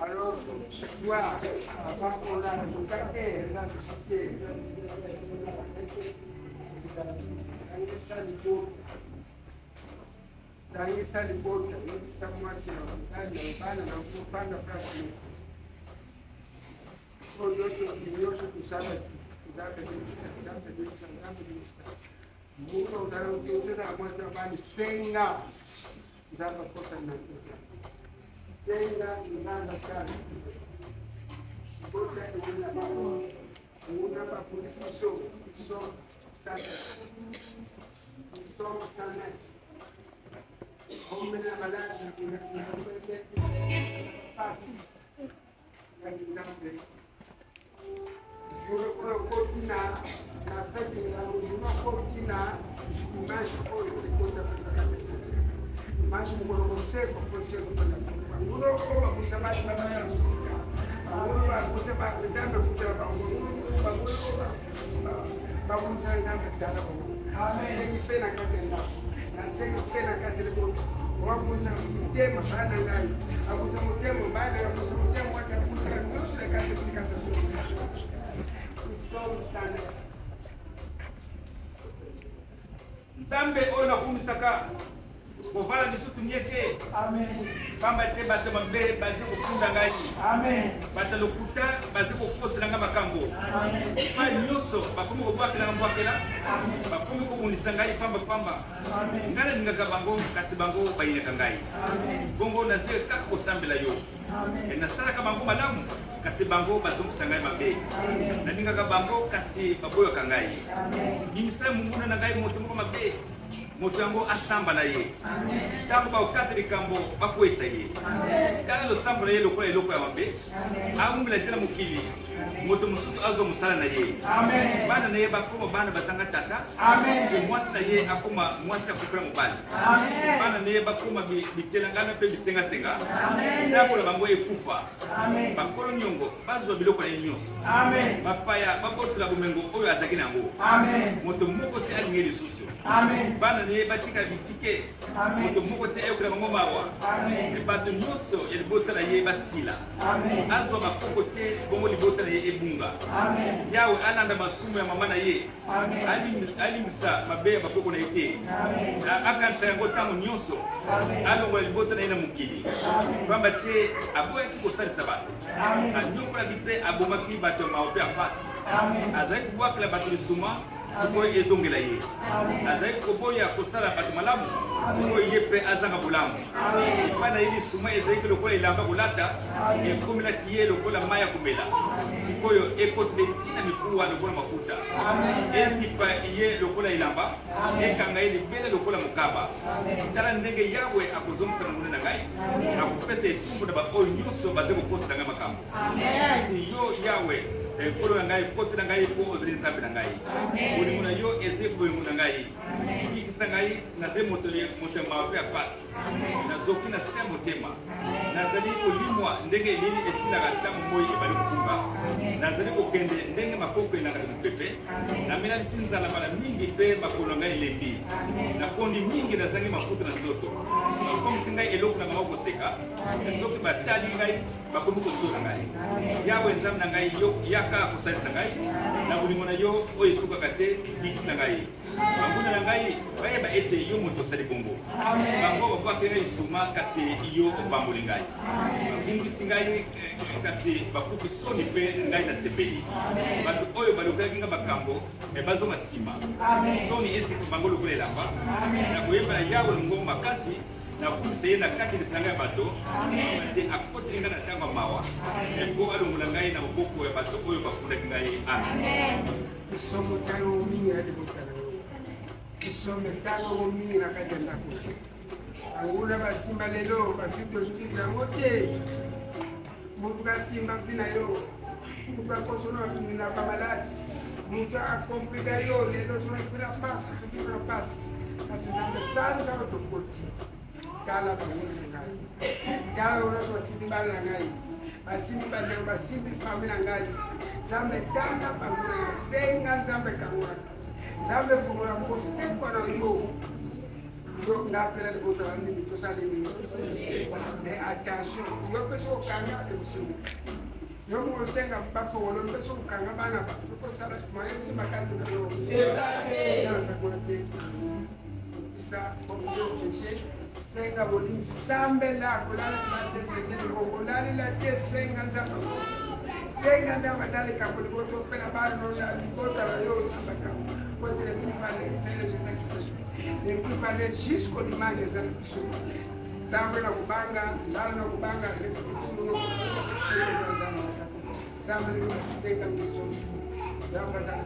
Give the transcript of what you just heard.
Alors, ce soir, avant qu'on a contacté, sangisa libota sangisa libota yebisa mwasi na mobali na bana na kofanda place moko oyo nyonso nyonso tosala nzambe bebisa nzambe bebisa nzambe bebisa moto ozala ozala mwasi na bani senga nzambe akota na senga nzambe atala bota euna basi euna bapolisi biso biso sata biso sana omena maladi pasi kasi nzambe jour oyo okoti na na fete ya jour okoti na dimanche oyo ekota dimanche mokolo kosekwa kosekwa banguno oyo bakusa bato babaya mosika banguno bakusa nzambe kutela bango banguno bakusa nzambe tala bango nasengi mpe na kati ya ndako nasengi mpe na kati ya libota wakusa motema bana ngai akusa motema mobali akusa motema mwasi akusa nyonso na kati esika sasosana Nzambe oyo nakumisaka kovanda lisusu nye te, pamba te bato mabe bazali kofunda ngai, bato ya lokuta bazali kokosela ngai makambo. Epai nyonso bakomi kobwakela ngai mbwakela, bakomi kobundisa ngai pamba pamba. Ngai nalingaka bango, kasi bango bayinaka ngai. Bongo nazali kaka kosambela yo. Nasalaka bango malamu, kasi bango bazongisa ngai mabe. Nalingaka bango, kasi baboyaka ngai. Bimisa monguna na ngai moto moko mabe, moto yango asamba na ye. Ntango bakokata likambo, bakweyisa ye. Tala losambo na ye lokola eloko ya mabe, awumela te na mokili, moto mosusu azwa mosala na ye. Bana na ye bakoma bana bazanga tata, mpe mwasi na ye akoma mwasi akufela mobali. Bana na ye bakoma bitelangana mpe bisengasenga, ndako na bango ekufa. Bakolo niongo bazwa biloko na ye nyonso, bapaya babotola bomengo oyo azalaki na yango. Moto moko te alingi ye lisusu. Bana na ye batikala bitike, moto moko te ayokela bango mawa. Mpe bato nyonso ya libota na ye basila. Azwa bakoko te, bongo libota na ye ebunga. Yawe alanda masumu ya mama na ye, alimbisa mabe ya bakoko na ye te, akanisa yango ntango nyonso, alongola libota na ye na mokili, pamba te aboyaki kosalisa bato, anyokolaki mpe abomaki bato ya mawa mpe ya mpasi, azalaki kobwakela bato lisuma, sikoyo ezongela ye, azalaki koboya kosala bato malamu, sikoyo ye mpe azanga bolamu. Epai na ye lisuma ezalaki lokola elamba kolata, ekomelaki ye lokola mai ya komela, sikoyo ekotela ye ntina mikuwa lokola mafuta, ezipa ye lokola elamba, ekanga ye libela lokola mokaba. Tala ndenge Yawe akozongisa monguna na ngai, akopesa etumbu na baoyo nyonso bazali kokosela ngai makambo. Kasi yo Yawe, Nkolo na ngai, kotela ngai mpo ozali Nzambe na ngai. Bolingo na yo ezali bolingo na ngai. Bikisa ngai, nazali moto ya mawa mpe ya pasi. Nazoki na se ya motema. Nazali kolimwa ndenge elili esilaka ntango moi ebali kokumba. Nazali kokende ndenge makoko elandaka mopepe. Namelalisi nzala mbala mingi mpe makolo na ngai elembi. Nakondi mingi, nazangi mafuta na nzoto. Bakomisi ngai eloko na bango koseka. Soki batali ngai, bakomi kotiola ngai. Yawe Nzambe na ngai, yo yaka kosalisa ngai na bolingo na yo oyo esukaka te, bikisa ngai. Banguna na ngai bayeba ete yo moto osali bongo. Bango babwaki ngai lisuma, kasi yo opamboli ngai. Babungisi ngai, eh, kasi bakufi soni mpe ngai nasepeli. Bato oyo balukelaki ngai makambo eh, bazonga nsima, soni ezika bango lokola elamba. Nakoyemba na Yawe mongongo makasi, nakumisa ye na kati lisanga ya bato, pamba te akoteli ngai na ntango ya mawa, mpo alongola ngai na maboko ya bato oyo bafundaki ngai. Amen. Lisomo ntango mingi na libota na yo, lisomo ntango mingi na kati ya ndako na yo. Banguna basimba lelo bazwi tozwi yango te. Moto asimba mpi na yo, moto akosona na bamaladi, moto akomplika yo lelo tozwi na mpasi, tozwi na mpasi. Kasi Nzambe, sanza oyo tokoti, tala banguna na ngai, tala oyo nyonso basimbi bana na ngai, basimbi bandeko, basimbi fami na ngai. Nzambe, tala banguna na senga. Nzambe, kangola. Nzambe, fungola kosekwa na yo. Yo nga mpe na libota na nini tosala nini? Mais attention, yo mpe soki okanga ekosimba yo moko, osenga bafongolo mpe soki okanga bana bato okosala moyen nsima kati na yo eza te. Isa péché, senga bolimbisi, sambela, kolalela te, sengeli kolalela te. Senga Nzambe, senga Nzambe ataleka liboto mpe na bana na libota na yo. Nzambe akango po ete l'église va aller Jésus, l'église va aller jusqu'au dimanche. Eza na biso ntango na kobanga, ndala na kobanga, sambela, teka biso. Nzambe azala.